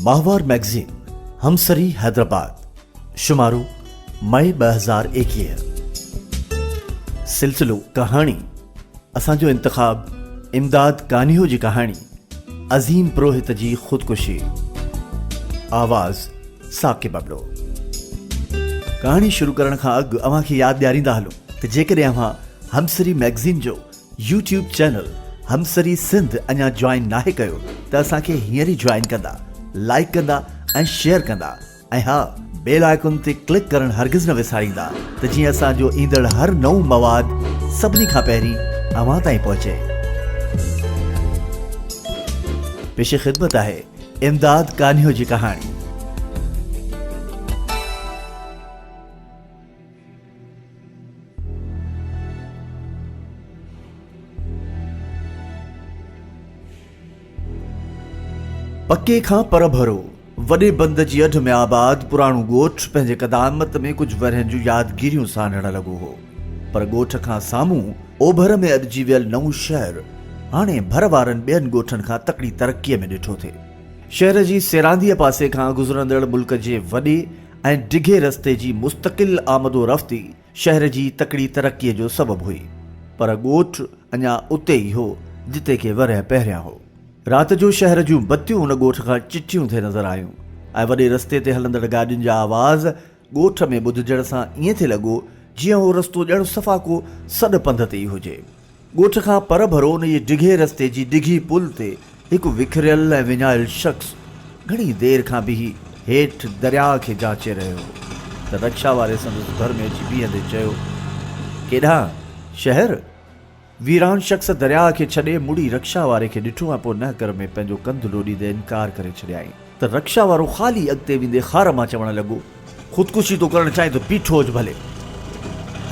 ماهوار مئگزين همسري حيدرآباد شمارو مئي 2021 سلسلو ڪهاڻي اسان جو انتخاب امداد ڪانهيو جي ڪهاڻي عظيم پروهت جي خودڪشي آواز ثاقب ابڙو ڪهاڻي شروع ڪرڻ کان اڳ اوهان کي ياد ڏياريندا هلون ته جيڪڏهن اوهان همسري مئگزين جو يوٽيوب چينل همسري سنڌ اڃا جوائن ناهي ڪيو ته اسان کي هينئر ئي جوائن ڪندا، لائيڪ ڪندا ۽ شيئر ڪندا ۽ ها بيل آئيڪن تي ڪلڪ ڪرڻ هرگز نه وساريندا ته جيئن اسان جو ايندڙ هر نئون مواد سڀني کان پهرين اوهان تائين پهچي. پيش خدمت آهي امداد ڪانهيو جي ڪهاڻي. پڪي کان پرڀرو وڏي بند جي اڍ ۾ آباد پراڻو ڳوٺ پنهنجي قدامت ۾ ڪجهه ورهين جون يادگيريون سانڍڻ لڳو هو، پر ڳوٺ کان سامهون اوڀر ۾ اڏجي ويل نئون شهر هاڻي ڀر وارن ٻين ڳوٺن کان تڪڙي ترقيء ۾ ڏٺو ٿي. شهر جي سيرانديء پاسي کان گذرندڙ ملڪ جي وڏي ۽ ڊگهي رستي جي مستقل آمد و رفت ئي شهر جي تڪڙي ترقيء جو سبب هئي، پر ڳوٺ اڃا اتي ئي هو، جتي ڪي ورهيه پهريان هو. رات جو شهر جون بتيون ان ڳوٺ کان چٽيون ٿي نظر آيون ۽ وڏي رستي تي هلندڙ گاڏين جا آواز ڳوٺ ۾ ٻڌجڻ سان ائين ٿي لڳو، جيئن اهو رستو ڄڻ صفا ڪو سڏ پنڌ تي ئي هجي. ڳوٺ کان پرڀرو انهيء ڊگهي رستي جي ڊگهي پل تي هڪ وکريل ۽ وڃايل شخص گهڻي دير کان بيهي هيٺ درياء کي جاچي رهيو هو ته رڪشا واري سندس ڀر ۾ اچي بيهندي چيو، ڪيڏانهن؟ شهر؟ ويران شخص درياء کي ڇڏي مڙي رڪشا واري کي ڏٺو ۽ پوء نهڪر ۾ پنهنجو ڪنڌ لوڏيندي انڪار ڪري ڇڏيائين. ته رڪشا وارو خالي اڳتي ويندي خار مان چوڻ لڳو، خودڪشي ٿو ڪرڻ چاهين ته بيٺو هج ڀلي.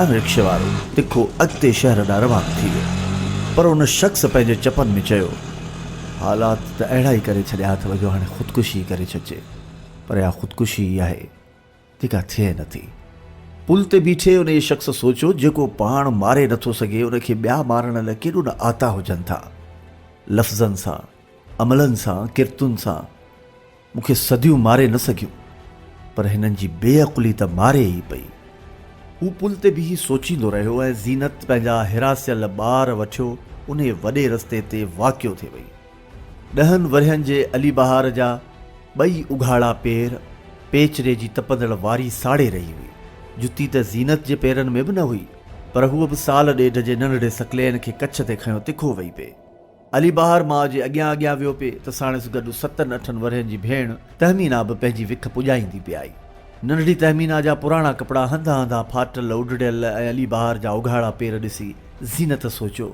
۽ رڪشي وارو تکو اڳتي شهر ڏانهن روانو ٿي ويو. پر ان شخص پنهنجي چپن ۾ چيو، حالات ته اهڙا ئي ڪري ڇڏيا اٿو جو هاڻي خودڪشي ئي ڪري ڇڏجي. پر اها خودڪشي ئي آهي جيڪا ٿئي نه ٿي. پل تي بيٺي انهيء شخص سوچيو، جيڪو پاڻ ماري نه ٿو سگهي ان کي ٻيا مارڻ لاء ڪيڏو نه آتا هجن ٿا. لفظن سان، عملن سان، ڪرتن سان مون کي صديون ماري نه سگهيون، پر هنن جي بي عقلي ته ماري ئي پئي. هو پل تي بيهي سوچيندو رهيو ۽ زينت پنهنجا هراسيل ٻار وٺيو انهيء وڏي رستي تي واقع ٿي وئي. ڏهن ورهين جي علي بهار جا ٻئي اگهاڙا پير پيچري جي تپندڙ واري ساڙي رهي هئي. جتي ته زينت جي پيرن ۾ به نه هئي، پر هوء به سال ڏيڍ جي ننڍڙي ثقلين کي ڪڇ تي کنيو تکو وئي پئي. علي بهار ماء جي اڳيان اڳيان ويو پئي ته ساڻس گڏ ستن اٺن ورهين جي ڀيڻ تهمينا به پنهنجي وک پڄائيندي پئي آئي. ننڍڙي تهمينا جا پراڻا ڪپڙا هنڌان هنڌان ڦاٽل اڊڙيل ۽ علي بهار جا اگهاڙا پير ڏسي زينت سوچيو،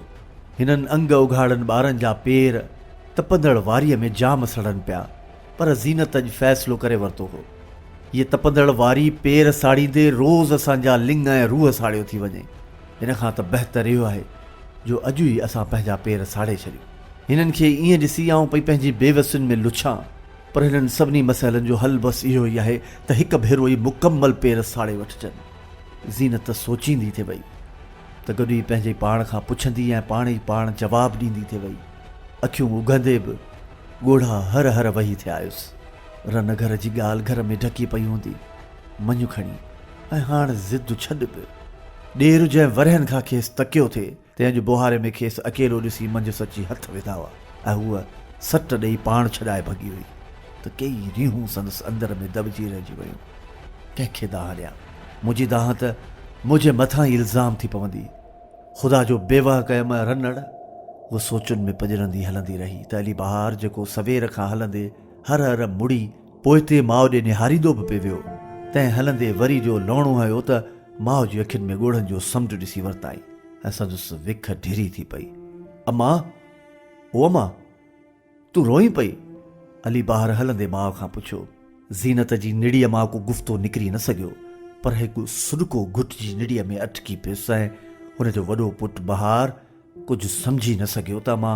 هنن انگ اگهاڙن ٻارن جا پير تپندڙ واريء ۾ جام سڙن پيا. پر زينت اڄ فيصلو ڪري ورتو هو. هيء تپندڙ واري پير ساڙيندي روز اسان جا لڱ ۽ روح ساڙيو ٿي وڃي. ان کان ته بهتر اهو آهي جو اڄ ئي اسان پنهنجا پير ساڙي ڇڏيون. هنن کي ائين ڏسي آئون پئي پنهنجي بيوسين ۾ لڇان، پر هنن سڀني مسئلن جو حل بس اهو ئي آهي ته هڪ ڀيرو ئي مڪمل پير ساڙي وٺجن. زينت سوچيندي ٿي وئي ته گڏ ئي پنهنجي پاڻ کان پڇندي ۽ پاڻ ئي پاڻ جواب ڏيندي ٿي وئي. اکيون اگهندي به ڳوڙها هر هر وهي ٿي آيس. رن گهر جي ڳالهه گهر ۾ ڍڪي پئي هوندي. مڃ کڻي ۽ هاڻ ضد ڇڏ به. ڏير جنهن ورهين کان کيس تڪيو ٿي، تنهن اڄ بوهاري ۾ کيس اڪيلو ڏسي منجهس اچي هٿ وڌا هئا ۽ هوء سٽ ڏيئي پاڻ ڇڏائي ڀڳي هئي ته ڪيئي ريهون سندس اندر ۾ دٻجي رهجي ويون. ڪنهن کي دانهن ڏيان؟ منهنجي دانهن ته منهنجي مٿان ئي الزام ٿي پوندي. خدا جو بيوهه ڪيم رنڙ. هوء سوچن ۾ پڄرندي هلندي رهي ته علي بهار جيڪو سوير کان هلندي هر هر مڙي پوئتي ماء ڏي نهاريندو به پئي ويو، تنهن هلندي وري جو لوڻو هنيو ته ماء جي اکين ۾ ڳوڙهن جو سمنڊ ڏسي ورتائين ۽ سندس وک ڍري ٿي پئي. اما! او اما! تون روئين پئي؟ علي ٻاهر هلندي ماء کان پڇيو. زينت جي نڙيء مان ڪو گفتو نڪري نه سگهيو، پر هڪ سڏڪو گهٽجي نڙيء ۾ اٽڪي پيس ۽ هن جو وڏو پٽ بهار ڪجهه سمجهي نه سگهيو ته اما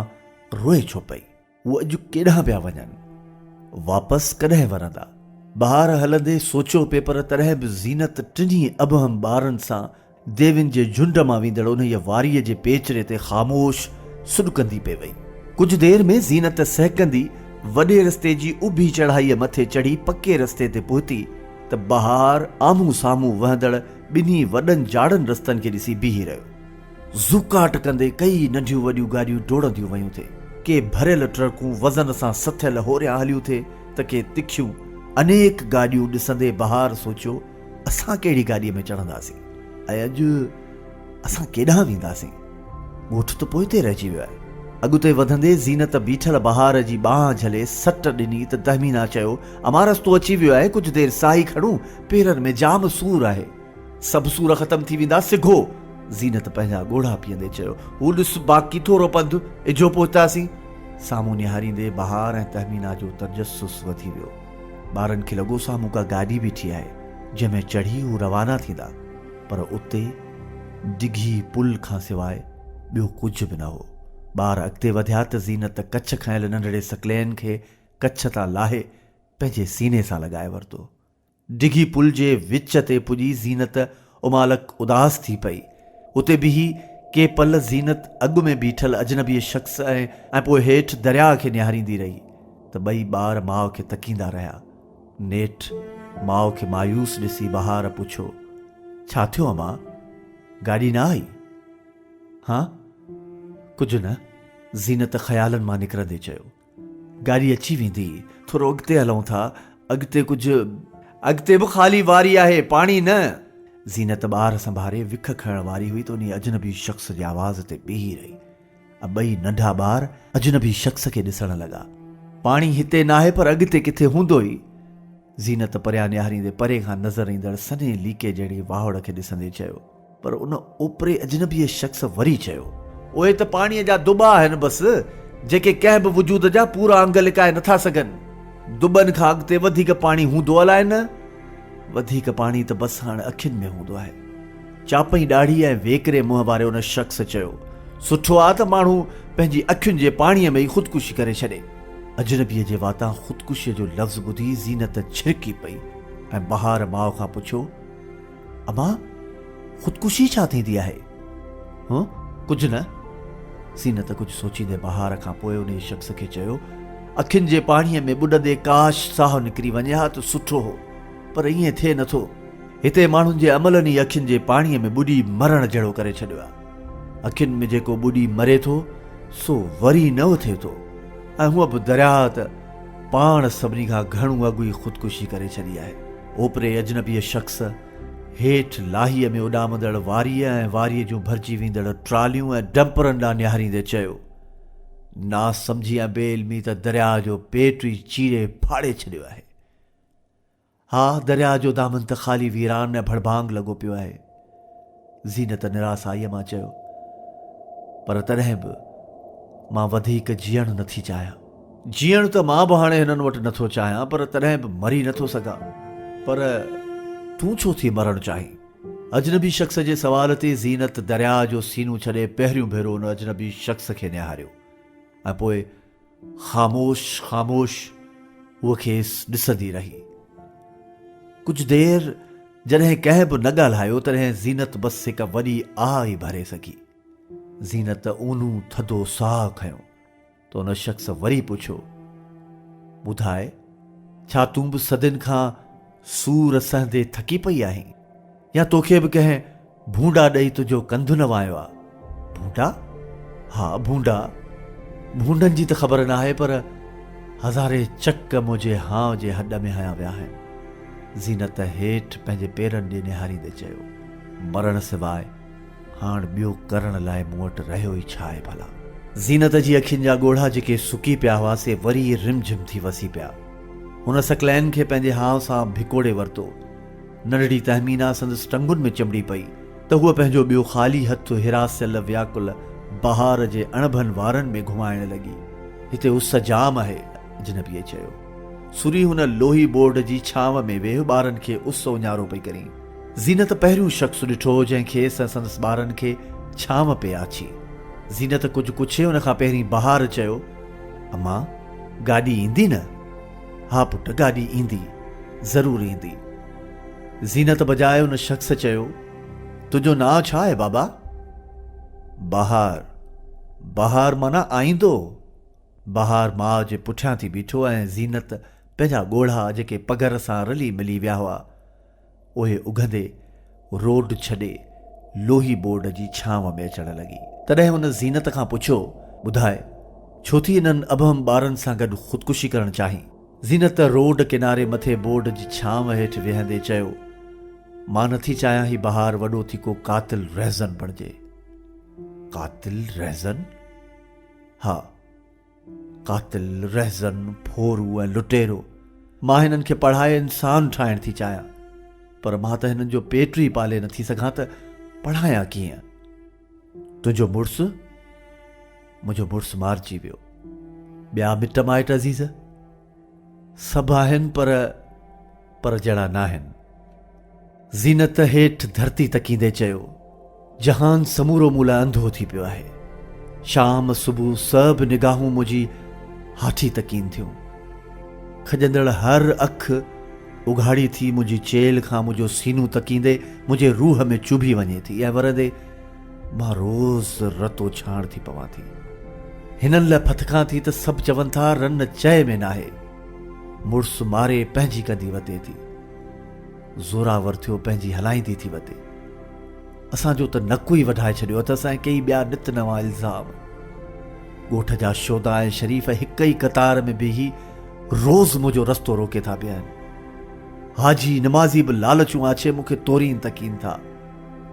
روئي ڇو پئي؟ هو اڄ ڪيڏانهن پيا وڃن؟ واپس ڪڏهن ورندا؟ بهار هلندي سوچيو پئي پر تڏهن به زينت ٽنهي ابهم ٻارن سان ديوين جي جهنڊ مان ويندڙ انهيء واريء جي پيچري تي خاموش سڏڪندي پئي وئي. ڪجهه دير ۾ زينت سهڪندي وڏي رستي جي اڀي چڙهائيء مٿي چڙهي پڪي رستي تي پهتي ته بهار آمهون سامهون وهندڙ ٻنهي وڏن جاڙن رستن کي ڏسي بيهي رهيو. زوڪاٽ ڪندي ڪيئي ننڍيون وڏيون گاڏيون ڊوڙنديون ويون ٿي. ڪي ڀريل ٽرڪون وزن سان سٿيل هوريان هليون ٿي ته ڪي تکيون. انيڪ گاڏيون ڏسندي بهار سوچيو، اسان ڪهڙي گاڏيء ۾ چڙهنداسين ۽ اڄ اسان ڪيڏانهن وينداسين؟ ڳوٺ ته پوئتي رهجي ويو آهي. اڳتي وڌندي زينت بيٺل بهار جي ٻانهن جهلي سٽ ڏني ته تهمينا چيو، امان رستو اچي ويو آهي، ڪجهه دير ساهي کڻون، پيرن ۾ جام سور آهي. سڀ سور ختم ٿي ويندا سگهو. زينت پنهنجا ڳوڙها پيئندي چيو، هو ڏس باقي ٿورو پنڌ، اجهو پهتاسين. سامهون نهاريندي بهار ۽ تهمينا جو تجسس وڌي ويو. ٻارن کي لڳو سامهون ڪا گاڏي بيٺي آهي، جنهن ۾ چڙهي هو روانا ٿيندا، پر اتي ڊگهي پل کان سواء ٻيو ڪجهه به نه هو. ٻار اڳتي وڌيا ته زينت ڪڇ کنيل ننڍڙي ثقلين کي ڪڇ تان لاهي پنهنجي سيني سان لڳائي ورتو. ڊگهي پل جي وچ تي پڄي زينت امالڪ اداس ٿي پئي. اتي بيهي ڪي پل زينت اڳ ۾ بيٺل اجنبيء شخص ۽ ۽ پوء هيٺ درياء کي نهاريندي رهي ته ٻئي ٻار ماء کي تڪيندا رهيا. نيٺ ماء کي مايوس ڏسي بهار پڇيو، ڇا ٿيو امان؟ گاڏي نه آئي؟ هان؟ ڪجهه نه. زينت خيالن مان نڪرندي چيو. گاڏي اچي ويندي، ٿورو اڳتي هلون ٿا، اڳتي ڪجهه. اڳتي به خالي واري آهي، پاڻي نه. زينت ٻار سنڀاري وک کڻڻ واري هئي ته انهيء اجنبي شخص جي آواز تي بيهي رهي ۽ ٻئي ننڍا ٻار اجنبي شخص کي ڏسڻ لڳا. پاڻي هتي ناهي پر اڳتي ڪٿي هوندو ئي. زينت پريان نهاريندي پري کان نظر ايندڙ سنهي ليڪي جهڙي واهڙ کي ڏسندي چيو. پر ان اوپري اجنبيء شخص وري چيو. اهي ته پاڻيء جا دٻا آهن بس، جيڪي ڪنهن به وجود جا پورا انگ لڪائي نٿا سگهن. دٻن کان اڳتي وڌيڪ پاڻي هوندو الائي نه؟ وڌيڪ پاڻي ته بس هاڻ اکين ۾ هوندو آهي. چاپئين ڏاڙهي ۽ ويڪري منهن واري ان شخص چيو. سٺو آ ته ماڻهو پنهنجي اکين جي پاڻيء ۾ ئي خودڪشي ڪري ڇڏي. اجنبيء جي واتان خودڪشيء جو لفظ ٻڌي زينت ڇرڪي پئي ۽ بهار ماء کان پڇيو. امان، خودڪشي ڇا ٿيندي آهي؟ هون، ڪجهه نه. زينت ڪجهه سوچيندي بهار کان پوء انهيء شخص کي چيو، اکين جي پاڻيء ۾ ٻڏندي ڪاش ساهه نڪري وڃي ها ته سٺو هو، پر ائين ٿئي نٿو. هتي ماڻهن جي عملن ئي اکين جي پاڻيء ۾ ٻڏي مرڻ جهڙو ڪري ڇڏيو آهي. اکين ۾ جيڪو ٻڏي مري ٿو، سو وري نه اٿي ٿو ۽ هونء به درياهه ته پاڻ سڀني کان گهڻو اڳ ئي خودڪشي ڪري ڇڏي آهي. اوپري اجنبيء شخص هيٺ لاهيء ۾ اڏامندڙ واريء ۽ واريء جون ڀرجي ويندڙ ٽراليون ۽ ڊمپرن ڏانهن نهاريندي چيو، ناسمجهي ۽ بي علمي ته درياء جو پيٽ ئي چيري ڦاڙي ڇڏيو آهي. ها، درياء جو دامن ته خالي ويران ۽ ڀڙڀانگ لڳو پيو آهي. زينت نراسائيء مان چيو، پر تڏهن به مان وڌيڪ جيئڻ نٿي چاهيان. جيئڻ ته مان به هاڻي هنن وٽ نٿو چاهيان، پر تڏهن به مري نٿو سگهان. پر تون ڇو ٿي مرڻ چاهين؟ اجنبي شخص جي سوال تي زينت درياء جو سينو ڇڏي پهريون ڀيرو ان اجنبي شخص کي نهاريو ۽ پوء خاموش خاموش هوء کيس ڏسندي رهي. ڪجهه دير جڏهن ڪنهن به نه ڳالهايو تڏهن زينت بس هڪ وڏي آهه ئي ڀري سگهي. زينت اونهون ٿڌو ساهه کنيو ته ان شخص وري پڇيو، ٻڌاء، ڇا تون به صدين کان سور سهندي ٿڪي پئي آهين يا توکي به ڪنهن ڀونڊا ڏئي تنهنجو ڪنڌ نوايو آ؟ ڀونڊا؟ ها ڀونڊا. ڀونڊن جي ته خبر ناهي پر هزارين چڪ منهنجي هانء جي هڏ ۾ هنيا ويا آهن. زينت هيٺ پنهنجي پيرن ڏي نهاريندي چيو. مرڻ سواء هاڻ ٻيو ڪرڻ لاء مون وٽ رهيو ئي ڇا آهي ڀلا؟ زينت جي اکين جا ڳوڙها جيڪي سڪي پيا هئا سي وري رمجھم ٿي وسي پيا. هن ثقلين کي پنهنجي هانء سان ڀڪوڙي ورتو. ننڍڙي تهمينا سندس ٽنگن ۾ چنبڙي پئي ته هوء پنهنجو ٻيو خالي هٿ هراسيل وياڪل بهار جي اڻڀن وارن ۾ گهمائڻ لڳي. هتي اس جام آهي، اجنبيء چيو. سري هن لوهي بورڊ جي ڇانو ۾ ويهه ٻارن کي اس اڃارو پئي ڪرين. زينت پهريون شخص ڏٺو هو جنهن کيس ۽ سندس ٻارن کي ڇانو پئي آڇي. زينت ڪجهه ڪڇي ان کان پهرين بهار چيو، امان، گاڏي ايندي نه؟ ها پٽ گاڏي ايندي، ضرور ايندي. زينت بجاء ان شخص چيو، تنهنجو نانء ڇا آهي بابا؟ بهار، بهار معنيٰ آئيندو. بهار ماء جي پٺيان ٿي بيٺو ۽ زينت پنهنجا ڳوڙها جيڪي پگهر سان رلي ملي ويا هئا، اهي اگهندي روڊ ڇڏي لوهي بورڊ جي ڇانو ۾ اچڻ لڳي. تڏهن هن زينت کان پڇيو، ٻڌاء، ڇو ٿي انهن ابهم ٻارن سان گڏ خودڪشي ڪرڻ چاهين؟ زينت روڊ ڪناري مٿي بورڊ جي ڇانو هيٺ ويهندي چيو، مان نٿي چاهيان هي بهار وڏو ٿي ڪو قاتل رهزن بڻجي. قاتل رهزن؟ ها، قاتل، رهزن، ڦورو ۽ لٽيرو. مان هنن کي پڙهائي انسان ٺاهڻ ٿي چاهيان، پر مان ته هنن جو پيٽ ئي پالي نٿي سگهان ته پڙهايان ڪيئن؟ تنهنجو مڙس؟ منهنجو مڙس مارجي ويو. ٻيا مٽ مائٽ عزيز؟ سڀ آهن پر پر جهڙا ناهن. زينت هيٺ ڌرتي تڪيندي چيو، جهان سمورو مون لاء انڌو ٿي پيو آهي. شام صبح سڀ نگاهون منهنجي هاٺي تڪين ٿيون. کڄندڙ هر اک اگهاڙي ٿي منهنجي چيلهه کان منهنجو سينو تڪيندي منهنجي روح ۾ چڀي وڃي ٿي ۽ ورندي مان روز رتو ڇاڻ ٿي پوان ٿي. هنن لاء ڦٿڪان ٿي ته سڀ چون ٿا رن چئي ۾ ناهي. مڙس ماري پنهنجي ڪندي وتي ٿي. زوراور ٿيو پنهنجي هلائيندي ٿي وتي. اسان جو ته نڪ ئي وڍائي ڇڏيو اٿس ۽ ڪيئي ٻيا نت نوان الزام. ڳوٺ جا شودا ۽ شريف هڪ ئي قطار ۾ بيهي روز منهنجو رستو روڪي ٿا بيهن. حاجي نمازي به لالچون آڇي مون کي تورين تڪين ٿا.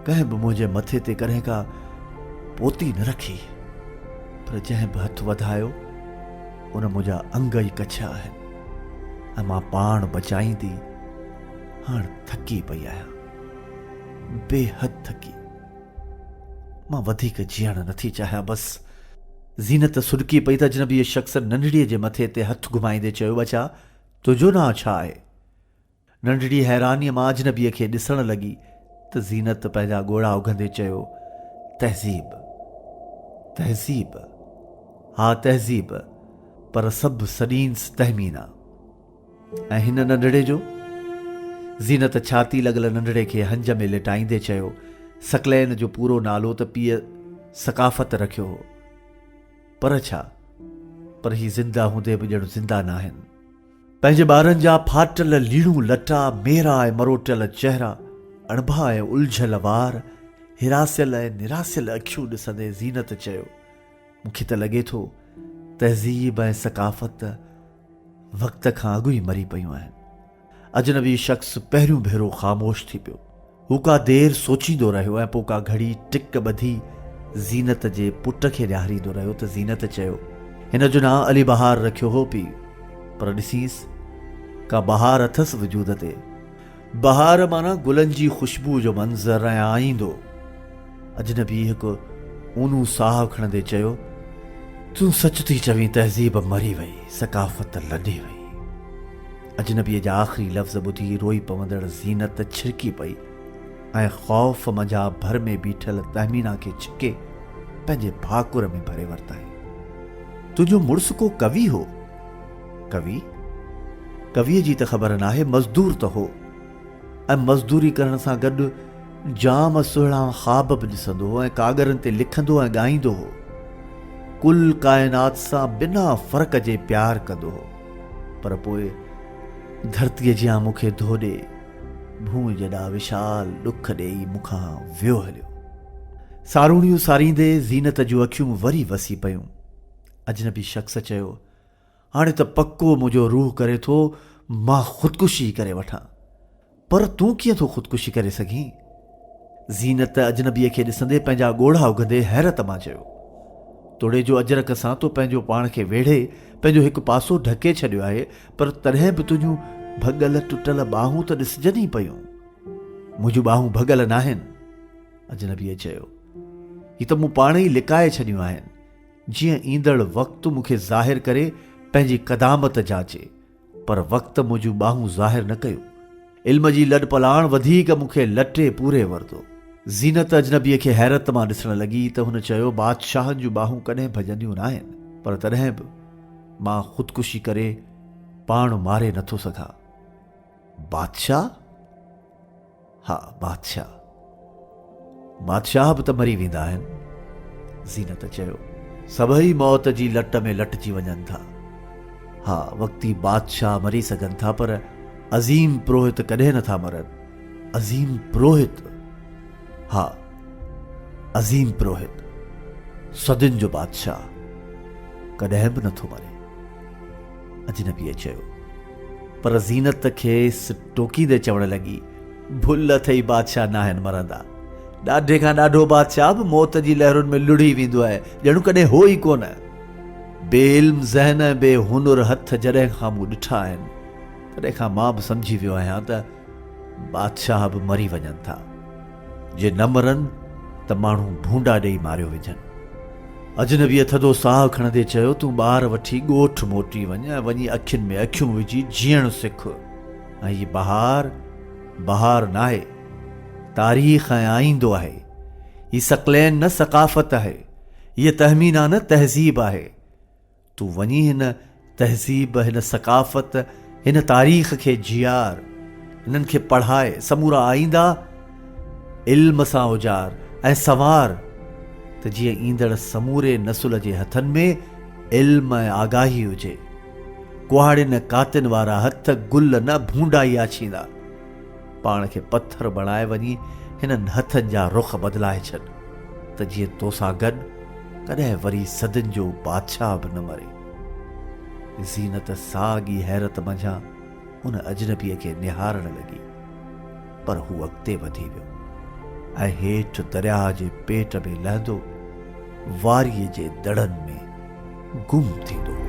ڪنهن به منهنجي مٿي تي ڪڏهن ڪا پوتي نه رکي، پر جنهن به هٿ وڌايو، ان منهنجا انگ ئي ڪڇيا آهن ۽ مان پاڻ بچائيندي هاڻ ٿڪي پئي آهيان، بي حد ٿڪي. مان وڌيڪ جيئڻ نٿي چاهيان، بس. زينت سڏڪي پئي ته اجنبيء شخص ننڍڙيء جي مٿي تي هٿ گهمائيندي چيو، ٻچا، تنهنجو نانء ڇا آهي؟ ننڍڙي حيرانيء مان اجنبيء کي ڏسڻ لڳي ته زينت پنهنجا ڳوڙها اگهندي چيو، تهذيب! تهذيب! ها تهذيب، پر سڀ سڏينس تهمينا. ۽ هن ننڍڙي جو؟ زينت ڇاتي لڳل ننڍڙي کي هنج ۾ ليٽائيندي چيو، ثقلين جو پورو نالو ته پيء ثقافت رکيو هو. پر ڇا؟ پر هي زنده هوندي به ڄڻ زنده ناهن. پنهنجي ٻارن جا ڦاٽل ليڙون لٽا، ميرا ۽ مروٽيل چهرا، اڻڀا ۽ الجهيل وار، هراسيل ۽ نراسيل اکيون ڏسندي زينت چيو، مون کي ته لڳي ٿو تهذيب ۽ ثقافت وقت کان اڳ ئي مري پيون آهن. اجنبي شخص پهريون ڀيرو خاموش ٿي پيو. هو ڪا دير سوچيندو رهيو ۽ پوء ڪا گهڙي ٽڪ ٻڌي زينت جي پٽ کي نهاريندو رهيو ته زينت چيو، هن جو نانء علي بهار رکيو هو پيء، پر ڏسينس ڪا بهار اٿس وجود تي. بهار معنيٰ گلن جي خوشبوء جو منظر ۽ آئيندو. اجنبي هڪ اونهون ساهه کڻندي چيو، تون سچ ٿي چوين تهذيب مري وئي، ثقافت لڏي وئي. اجنبيء جا آخري لفظ ٻڌي روئي پوندڙ زينت ڇرڪي پئي ۽ خوف منجهان ڀر ۾ بيٺل تهمينا کي ڇڪي پنهنجي ڀاڪر ۾ ڀري ورتائين. تنهنجو مڙس ڪو ڪوي هو؟ ڪوي؟ ڪويء جي ته خبر ناهي، مزدور ته هو ۽ مزدوري ڪرڻ سان گڏ جام سهڻا خواب به ڏسندو هو ۽ ڪاڳرن تي لکندو ۽ ڳائيندو هو. ڪل ڪائنات سان بنا فرق جي پيار ڪندو هو. پر پوء ڌرتيء جيان مون کي ڌوڏي، ڀونء جيڏا وشال ڏک ڏيئي مون کان ويو هليو. ساروڻيون ساريندي زينت جون اکيون وري وسي پيون. اجنبي شخص چيو، هاڻي ته پڪو منهنجو روح ڪري ٿو مان خودڪشي ئي ڪري وٺان. پر تون ڪيئن ٿو خودڪشي ڪري سگهين؟ زينت اجنبيء کي ڏسندي پنهنجا ڳوڙها اگهندي حيرت مان چيو. توڙي جو اجرڪ سان تو پنهنجو پاڻ کي ويڙهي پنهنجو هڪ پاسو ڍڪي ڇڏيو آهي پر تڏهن به تنهنجون ڀڳل ٽٽل ٻانهون ته ڏسجن ئي پيون. منهنجون ٻانهون ڀڳل ناهن. اجنبيء چيو. هي ته مون پاڻ ئي لڪائي ڇڏيون آهن. جيئن ايندڙ وقت مون کي ظاهر ڪري پنهنجي قدامت جاچي، پر وقت منهنجون ٻانهون ظاهر نه ڪيون. علم جي لڏپلاڻ وڌيڪ مون کي لٽي پوري ورتو. زينت اجنبيء کي حيرت مان ڏسڻ لڳي ته هن چيو، بادشاهن جون ٻانهون ڪڏهن ڀڄنديون ناهن، پر تڏهن به مان خودڪشي ڪري پاڻ ماري نٿو سگهان. بادشاهه؟ ها بادشاهه. بادشاهه به ته مري ويندا آهن. زينت چيو. سڀئي موت جي لٽ ۾ لٽجي وڃن ٿا. ها، وقتي بادشاهه مري سگهن ٿا پر عظيم پروهت ڪڏهن نٿا مرن. عظيم پروهت! ها، عظيم پروهت، صدين جو بادشاهه، ڪڏهن به نٿو مري. اجنبيء چيو. پر زينت کيس ٽوڪيندي چوڻ لڳي، ڀل اٿئي بادشاهه ناهن مرندا. ڏاڍي کان ڏاڍو بادشاهه به موت جي لهرن ۾ لڙهي ويندو آهي، ڄڻ ڪڏهن هو ئي ڪونه. بي علم ذهن ۽ بي هنر هٿ جڏهن کان مون ڏٺا آهن، تڏهن کان مان به سمجهي ويو آهيان ته بادشاهه به مري وڃن ٿا. جي نه مرن ته ماڻهو ڀونڊا ڏيئي ماريو وجهن. اجنبيء ٿڌو ساهه کڻندي چيو، تون ٻار وٺي ڳوٺ موٽي وڃ ۽ وڃي اکين ۾ اکيون وجهي جيئڻ سک. ۽ هي بهار، بهار ناهي، تاريخ ۽ آئيندو آهي. هي ثقلين نه ثقافت آهي. هيء تهمينا نه تهذيب آهي. تون وڃي هن تهذيب، هن ثقافت، هن تاريخ کي جيار، هنن کي پڙهاء، سمورا آئيندا علم سان اجار ۽ سنوار ته جيئن ايندڙ سموري نسل جي هٿن ۾ علم ۽ آگاهي هجي. ڪهاڙين ۽ ڪاتين وارا هٿ گل نه ڀونڊا ئي آڇيندا. پاڻ کي پٿر بڻائي وڃي هنن هٿن جا رخ بدلائي ڇڏ ته جيئن توسان گڏ ڪڏهن وري صدين جو بادشاهه به نه مري. زينت ساڳي حيرت منجهان ان اجنبيء کي نهارڻ لڳي، پر هو اڳتي وڌي ويو ۽ هيٺ درياهه جي پيٽ ۾ لهندو واريء جي دڙن ۾ گم ٿيندو ويو.